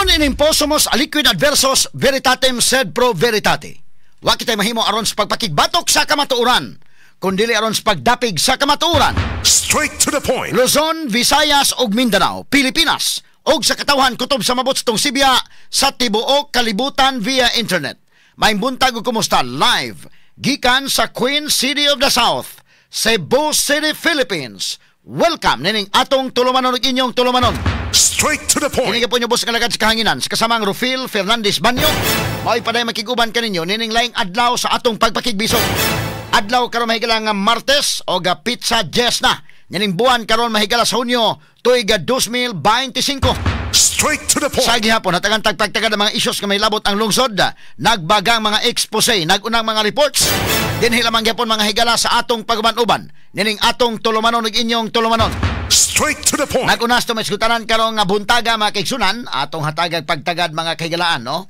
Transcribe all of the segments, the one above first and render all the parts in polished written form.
Non enim possumus aliquid adversus veritatem sed pro veritate. Wa kitay mahimo aron sa pagpakigbatok sa kamatuoran, kundili aron sa pagdapig sa kamatuoran. Straight to the point. Luzon, Visayas ug Mindanao, Pilipinas ug sa katawhan kutob sa mabot sa Sibya sa tibuok kalibutan via internet. Maayong buntag ug kumusta live gikan sa Queen City of the South, Cebu City, Philippines. Welcome nining atong tulumanon ug inyong tulumanon. Straight to the point. Kini po inyo boss nga lagad sa kahanginan sa kasamang Rufil Fernandez Banyo. Mao'y paday makiguban kaninyo nining laing adlaw sa atong pagpakigbisog. Adlaw karon, mahigala, nga Martes o ga petsa 10 na nining buwan karon, mahigala, sa Hunyo, tuig 2025. Straight to the point. Sa gihapon, hatagan tagpagtagad ang mga isyos nga may labot ang lungsod, nagbagang mga expose, nagunang mga reports. Dinhi lamang gyapon, mga higala, sa atong paguban-uban nining atong tulumanon ug inyong tulumanon. Straight to the point. Nagunas to may skutanan karong nga buntaga, mga kaigsunan, atong hatagag pagtagad, mga kahigalaan, no?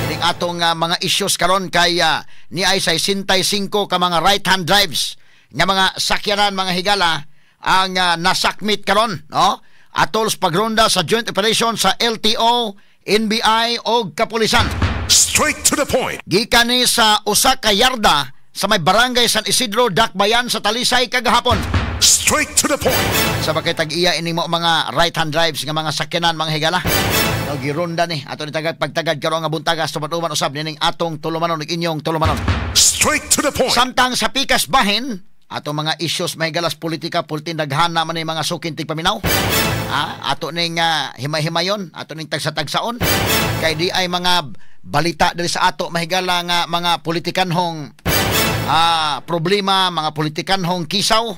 Ining atong mga issues karon kay ni ay 65 ka mga right-hand drives nga mga sakyanan, mga higala, ang nasakmit karon, no? Atol sa pagronda sa joint operation sa LTO, NBI o kapulisan. Straight to the point. Gikan ni sa usa ka yarda sa may barangay San Isidro, Dakbayan sa Talisay kagahapon. Straight to the point. Sa bakit tag-iya ini mo mga right-hand drives nga mga sakyanan, mga higala? No, gironda ni ato ni tagad pagtagad karon nga buntaga sa tuman usab nining atong tulumanon ug inyong tulumanon. Straight to the point. Samtang sa pikas bahin, ato mga issues, mga higala, sa politika, pultin daghana man ni mga sukin tigpaminaw. Ah, ato ning himay-himayon, ato ning tagsa-tagsaon. Kay di ay mga balita diri sa ato, mahigala, nga mga politikanhong problema, mga politikanhong kisaw.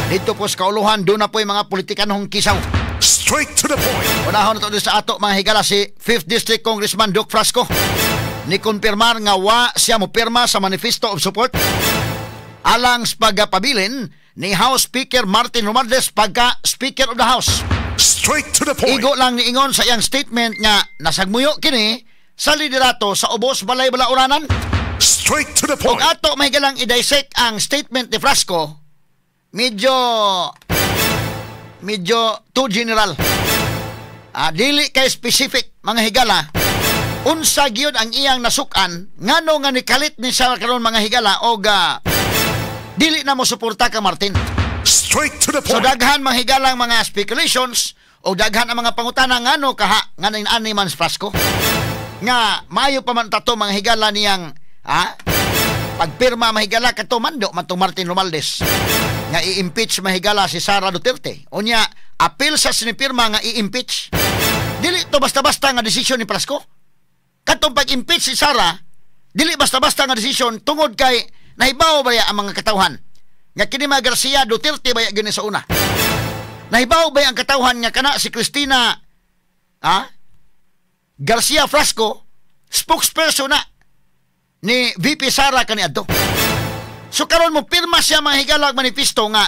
Dito po sa kauluhan, doon na po yung mga politikanhong kisaw. Straight to the point. Unahon na to sa ato, mga higala, si 5th District Congressman Duke Frasco. Ni kumpirmar nga wa siya mo pirma sa Manifesto of Support alang sa pagpabilin ni House Speaker Martin Romualdez pagka Speaker of the House. Straight to the point. Igo lang niingon sa iyang statement nga nasagmuyo kini sa liderato sa ubos balay balauranan. Straight to the Ug point. ato may galang i-dissect ang statement ni Frasco, medyo medyo too general. Ah, dili kay specific, mga higala, unsa gyud ang iyang nasukan ngano nga nikalit ni siya karon, mga higala, og dili na mo suporta ka Martin. Straight to the So point. daghan, mga higalang, mga speculations o daghan ang mga pangutana ngano kaha nga ani man si Frasco nga maayo pa man tato, mga higala, niyang pagpirma, mahigala, kato mando man tong Martin Romualdez nga i-impeach, mahigala, si Sara Duterte. Unya apil sa sinipirma nga i-impeach, dili to basta-basta nga desisyon ni Frasco. Katong pag-impeach si Sara, dili basta-basta nga desisyon tungod kay nahibaw baya ang mga katawhan nga kini mga Garcia Duterte baya gini sa una. Nahibaw ba ang katawhan nga kana si Cristina Garcia Frasco, spokesperson na ni VP Sara kaniadto? So karon mo pirma siya, mga higala, og manifesto nga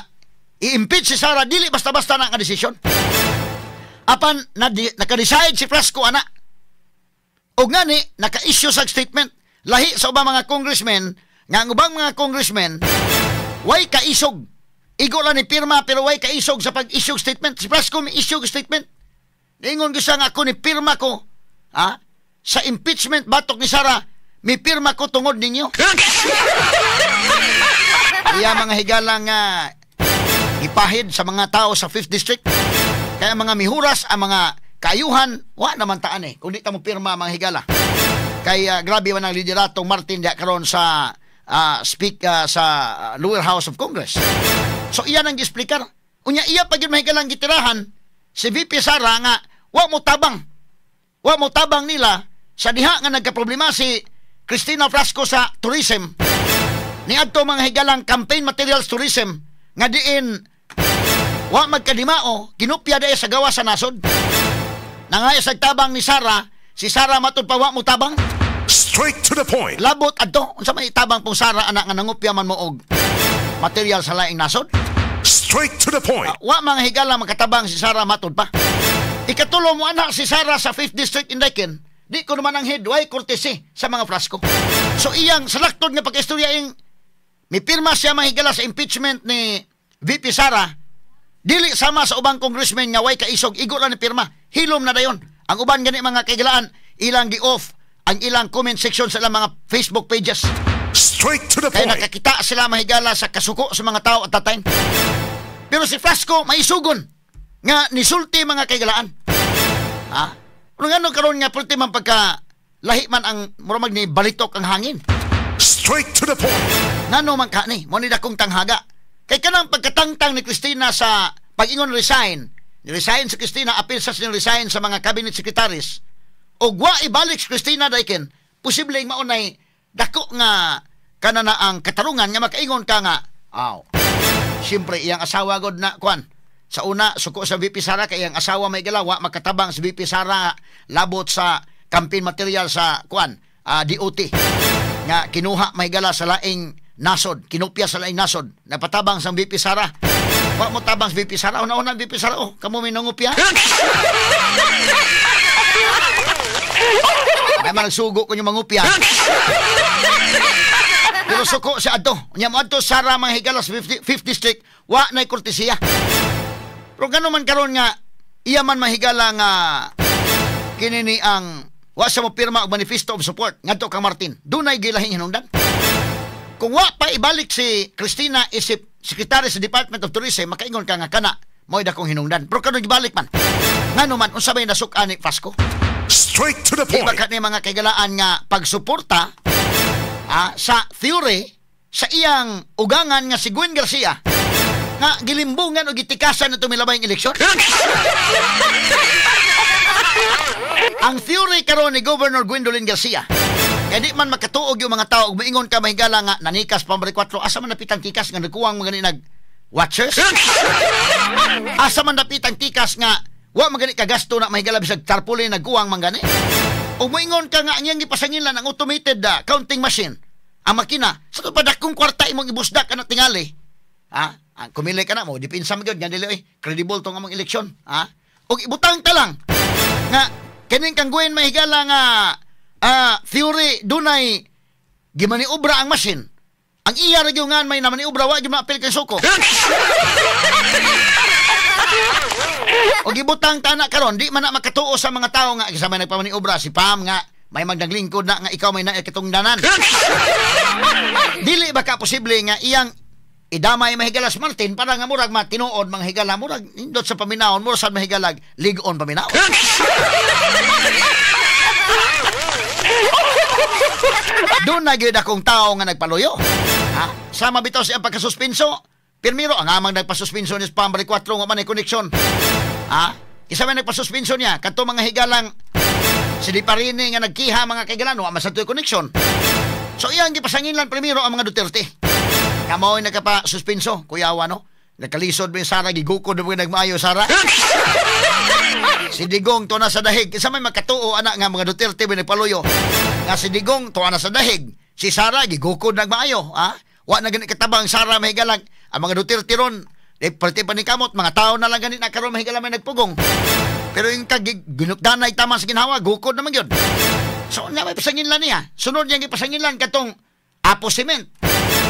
i-impeach si Sara, dili basta-basta na nga desisyon. Apan naka-decide si Frasco ana. Og ngani naka-issue sa statement lahi sa ubang mga congressmen nga ang ubang mga congressmen way kaisog. Igo lang ni pirma pero way kaisog sa pag-issue og statement. Si Frasco may issue og statement. Ingon ko siya nga ako ni pirma ko sa impeachment batok ni Sara, mi pirma ko tungod ninyo. Iya, mga higala, nga ipahid sa mga tao sa 5th District. Kaya mga mihuras ang mga kaayuhan, wa naman taan eh. Kung di ta mo pirma, mga higala. Kay grabe man ang lideratong Martin diya karon sa speak sa lower house of Congress. So iya nang giexplikar. Unya iya pa gyud, mahigalang, gitirahan si VP Sara nga wa mo tabang. Wa mo tabang nila sa diha nga nagkaproblema si Cristina Frasco sa tourism. Niadto, mga higalang, campaign materials tourism nga diin wa magkadimao, kinupya dahil sa gawa sa nasod. Nangaya sa tabang ni Sara, si Sara matud pa wa mo tabang. Straight to the point. Labot adto, unsa may tabang pong Sara anak nga nangupya man mo og material sa laing nasod? Straight to the point. Wa, mga higala, makatabang si Sara matud pa. Ikatulo mo anak si Sara sa 5th District in Dakin. Di ko naman ang head, way courtesy sa mga Frasco. So iyang salaktod nga pag-istorya ing mi pirma siya, mga higala, sa impeachment ni VP Sara, dili sama sa ubang congressman nga way kaisog, igo lang ni pirma, hilom na dayon. Ang uban gani, mga kahigalaan, ilang gi-off ang ilang comment section sa ilang mga Facebook pages. Straight to the Kaya point. nakakita sila, mahigala, sa kasuko sa mga tao at that time. Pero si Frasco maisugon nga nisulti, mga kahigalaan. Ha? Ano nga no karon nga pulti man pagka lahi man ang murag ni balitok ang hangin? Straight to the point. Ngano man ka ni, mo ni dakong tanghaga. Kay kanang pagkatangtang ni Cristina sa pag-ingon resign, ni resign si Cristina, apil sa ni resign sa mga cabinet secretaries. Og wa ibalik si Cristina daiken, posibleng maunay dako nga kana na ang katarungan nga makaingon ka nga, aw. Siyempre iyang asawa god na kwan. Sa una, suko sa VP Sara kay iyang asawa may galawa makatabang sa VP Sara labot sa campaign material sa kwan, DOT nga kinuha, may gala, sa laing nasod, kinupya sa laing nasod, napatabang sa VP Sara. Wa mo tabang sa VP Sara, una-una VP Sara, oh, kamo may nangupya. May man nagsugo ko yung mangupya. Pero suko si adto. Nya mo adto Sara, mga higala, sa 50, 5th district, wa na'y kortesiya. Pero gano'n man karon nga iya man mahigala nga kini ni ang wa sa mo pirma og manifesto of support ngadto kang Martin. Dunay gilahing hinungdan. Kung wa pa ibalik si Cristina isip sekretary sa Department of Tourism, makaingon ka nga kana mo'y dakong hinungdan. Pero karon gibalik man. Ngano man, unsa may nasuk-an ni Frasco? Straight to the Di ba point. kani, mga kaigalaan, nga pagsuporta sa theory sa iyang ugangan nga si Gwen Garcia nga gilimbungan o gitikasan na tumilabayng eleksyon? Ang theory karon ni Governor Gwendolyn Garcia, kaya di man makatuog yung mga tao ug moingon ka, mahigala, nga nanikas pa 4, asa man napitang tikas nga nagkuwang mga ni nag watchers? Asa man napitang tikas nga wa man gani kagasto na, mahigala, bisag tarpaulin nagkuwang man gani? Ug moingon ka nga ang iyang gipasangilan ang automated counting machine, ang makina, sa to padakong kwarta imong ibusdak kana tingali. Ha? Ang kumili ka na mo, dipinsa mo gyud nga dili oy, credible tong among eleksyon, ha? Ug ibutang ta lang nga kining kang Gwen, mahigala, nga theory dunay gimaniobra ang machine. Ang iya ra gyud nga may namaniobra, wa gyud maapil kay suko. O gibutang tana karon, di man na makatuo sa mga tao nga sa may nagpamaniobra si Pam nga may magnaglingkod na nga ikaw may naikatungdanan. Dili ba ka posible nga iyang idamay, mahigalas, Martin para nga murag matinuod, mga higala, murag nindot sa paminawon, murag sa mahigalag ligon paminawon? Doon na gyud akong tao nga nagpaluyo. Ha? Sama bitaw siyang pagkasuspenso. Pirmiro, ang amang nagpasuspenso ni Pambari 4 nga man ay koneksyon. Ha? Isa may nagpasuspenso niya, kadto mga higalang si Di Parini nga nagkiha, mga kaigalan, wa man sa tuoy koneksyon. So iyang gipasanginlan primero ang mga Duterte. Kamo ay nagkapa-suspenso, kuyawa no? Nakalisod mo yung Sara, gigukod mo yung nagmaayo Sara. Si Digong to na sa dahig. Isa may makatuo anak nga mga Duterte may nagpaluyo. Nga si Digong to na sa dahig. Si Sara gigukod nagmaayo, ha? Wa na gani katabang Sara, mahigalag. Ang mga Duterte ron, di parte pa ni kamot, mga tao na lang gani na karon, mahigala, may nagpugong. Pero yung kag ginukdanay tama sa ginhawa, gukod naman yun. So, nga may pasanginlan niya. Sunod niyang ipasanginlan katong Apo Cement.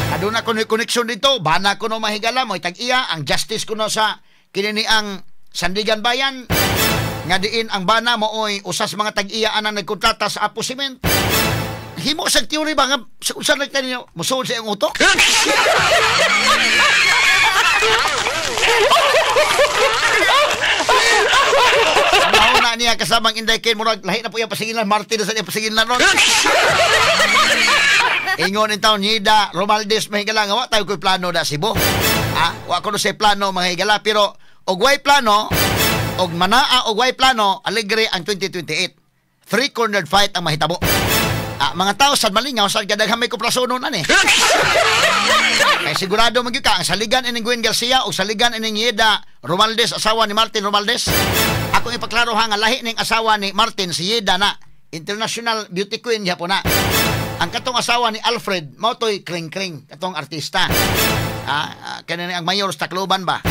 Aduna ko koneksyon dito, bana ko no, mahigala, mo tag-iya ang justice ko no sa kinini ang Sandigan Bayan nga diin ang bana mo oy usa sa mga tag-iya anang nagkontrata sa Apo Cement. Himo sa theory ba nga sa usa nagta ninyo musuod sa iyong utok? Nauna niya kasamang Inday Ken, murag lahi na po iyang pasingilan, Martin na sa iyang pasingilan ron. Ingon in taon Nida Romaldes, mahigala, nga wa tayo ko'y plano na Cebu. Ha? Wa ko no say plano, mga higala, pero og way plano og manaa og way plano, alegre ang 2028. Three-cornered fight ang mahitabo. Ah, mga tao sad malingaw sad kadaghan may kuprasonon ani. Kay sigurado man gyud ka ang saligan ining Gwen Garcia o saligan ining Yeda Romaldes, asawa ni Martin Romaldes. Ako ipaklaro ha nga lahi ning asawa ni Martin si Yeda na international beauty queen gyapon na. Ang katong asawa ni Alfred mao toy kring-kring katong artista. Kani ni ang mayor sa Tacloban ba?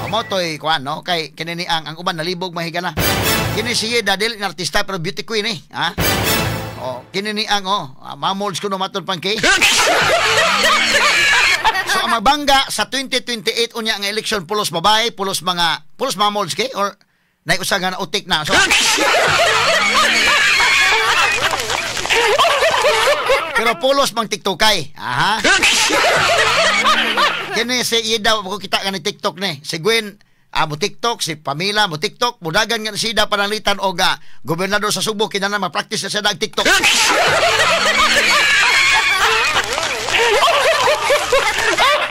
O, mao toy kuan no kay kini ni ang uban nalibog mahigala. Kini si Yeda dili na artista pero beauty queen eh. Ha? Oh, kini ni ang oh, mamolds kuno maton pang kay. So ang mabangga sa 2028 unya nga election pulos babae, pulos mga pulos mamolds kay or Nay usa nga nautik na. So, pero pulos mang TikTokay. Aha. Kini si Ida, ko kita nga ni TikTok ni. Si Gwen, mo TikTok, si Pamela mo TikTok, mudagan nga si Ida pananglitan og gobernador sa Subo kinahanglan ma-practice na siya og TikTok.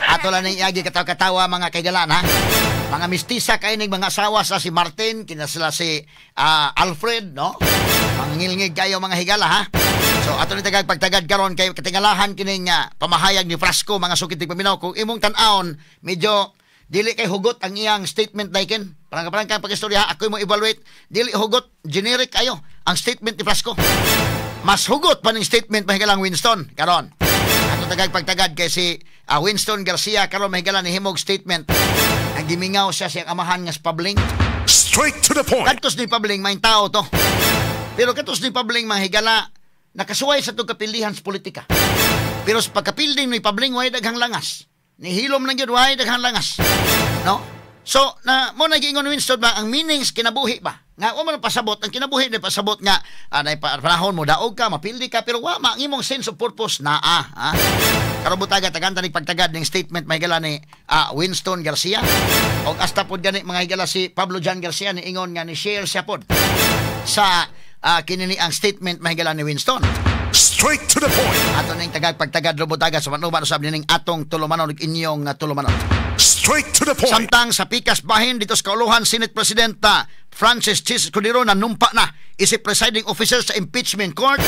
Ato lang ning iagi katawa-katawa mga kaigalan ha. Mga mistisa kay ning mga asawa sa si Martin, kina sila si Alfred, no? Mangilngig kayo mga higala ha. So ato ni tagag pagtagad karon kay katingalahan kining pamahayag ni Frasco mga sukit tigpaminaw. Kung imong tan-awon medyo dili kay hugot ang iyang statement daiken. Parang kang pag-istorya, ako mo evaluate, dili hugot, generic kayo ang statement ni Frasco. Mas hugot pa ning statement mahigalang Winston karon. Ato tagag pagtagad kay si Winston Garcia karon mahigala ni himog statement. Ang gimingaw siya siyang amahan nga sa Pabling. Straight to the point. Kadtos ni Pabling may tao to. Pero kadtos ni Pabling mahigala nakasuway sa itong kapilihan sa politika. Pero sa pagkapilding ni Pabling way daghang langas. Nihilom lang yun, way daghang langas. No? So, na mo nagiingon Winston ba ang meanings kinabuhi ba? Nga wa man pasabot ang kinabuhi ni pasabot nga anay panahon mo daog ka, mapildi ka, pero wa ma ang imong sense of purpose naa, ha? Karon butaga tagantang ni pagtagad ning statement mahigala ni Winston Garcia. Og hasta pod gani mga higala si Pablo John Garcia ni ingon nga ni share siya pod sa kinini ang statement mahigala ni Winston. Straight to the point. Ato ning tagag pagtagad robutaga sa manuban usab nining atong tulumanon ug inyong tulumanon. Straight to the point. Samtang sa pikas bahin dito sa Kauluhan, Senate President Francis Chis Escudero nanumpa na isip presiding officer sa impeachment court.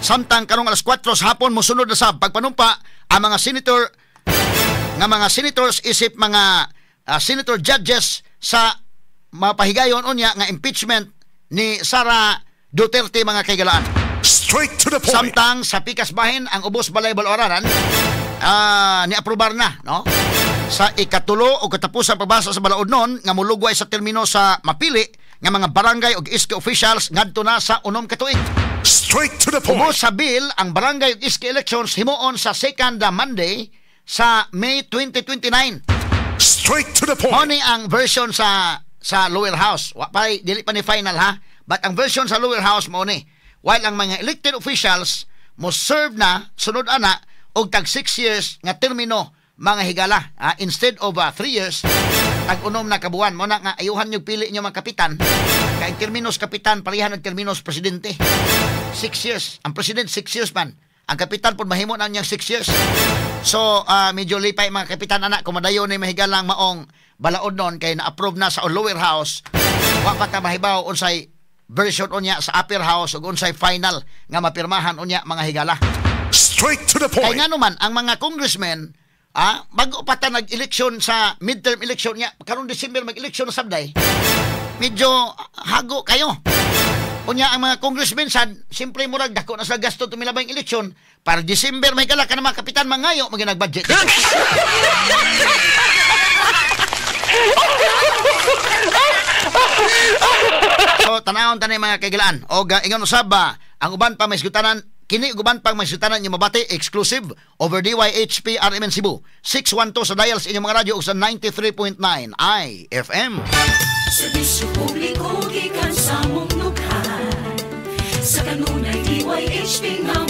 Samtang karong alas 4 sa hapon mosunod na sa pagpanumpa ang mga senator nga mga senators isip mga senator judges sa mapahigayon unya nga impeachment ni Sara Duterte mga kaigalaan. Straight to the point. Samtang sa pikas bahin ang ubos balay baloraran ni-aprobar na, no? Sa ikatulo o katapusang pagbasa sa balaod nun nga mulugway sa termino sa mapili nga mga barangay og iski officials ngadto na sa 6 ka tuig. Straight to the point. Ubos sa bill ang barangay ug iski elections himuon sa second Monday sa May 2029. Straight to the point. Mao ni ang version sa lower house. Wa pa dili pa ni final ha. But ang version sa lower house mao ni. While ang mga elected officials mo serve na sunod ana og tag 6 years nga termino mga higala ha? Instead of 3 years tag 6 na kabuan. Mo na nga ayuhan yung pili niyo mga kapitan kay ang terminos kapitan parehan ang terminos presidente 6 years. Ang president 6 years man, ang kapitan pud mahimo na niyang 6 years. So medyo lipay mga kapitan ana kung madayon ni mahigalang maong balaod nun kay na-approve na sa lower house. Wa pa ta mahibaw unsay version unya sa upper house ug unsay final nga mapirmahan unya mga higala. Straight to the point. Kay ngano man ang mga congressmen bago pa ta nag-election sa midterm election niya karon December mag-election na sabday, medyo hago kayo. Unya ang mga congressmen sad siyempre murag dako na sa gasto tumilabang eleksyon para December may gala ka na mga kapitan mangayo mga nag-budget. So tanawon tanay mga kaigalaan og ingon usab ba ang uban pa may sugtanan kini uban pang may sugtanan inyo mabati exclusive over DYHP RMN Cebu 612 sa dial sa inyong mga radyo ug sa 93.9 IFM. Serbisyo publiko gikan sa mong dughan sa kanunay DYHP nga